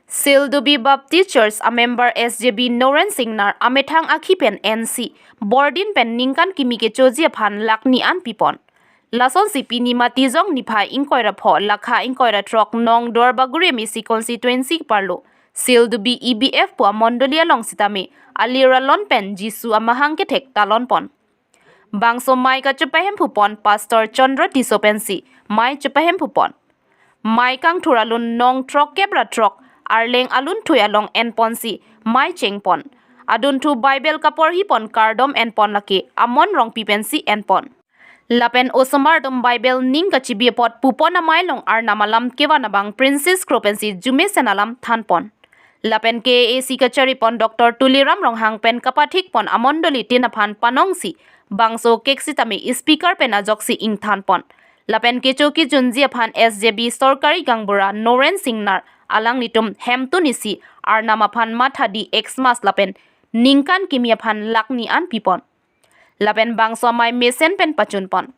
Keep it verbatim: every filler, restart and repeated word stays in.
Sildubi Baptist Church a member S J B Noren Singnar amethang akhi pen ensi bordin pen ningkan kimi kechoji aphan lakh ni an pipon. Lasonsi pini Matijong niphai ingkoi ra pho lakha ingkoi ra throk nong Duarbagori M A C constituency parlo Sildubi E B F pu amondoli along sitame alir alon pen Jisu amahang kethek talon pon. Bangso mei kachepahemphupon Pastor Chandra Tisso pensi mei chepahemphupon. Mei kangthur alun nong throk kep ra throk arleng alun thui along enponsi mei chengpon. Adunthu Bible kaporhipon kardom enpon lake Amon Rongpi pensi enpon. Lapen osomar atum Bible ning kachibi apot pupon amei along Arnam alam kevan abang Princess Kro pensi jumesen alam thanpon. Lapen K A A C kacharipon Doctor Tuliram Ronghang pen kapathikpon amondoli tin aphan panongsi bangso kek sitame speaker pen ajoksi ingthanpon. Lapen kecho kejunji aphan S J B sorkari gaonbura Noren Singnar alanglitum hemtun isi Arnam aphan mathadi Xmas lapen ningkan kimi aphan lakh ni an pipon. Lapen bangso amei mesen pen pachunpon.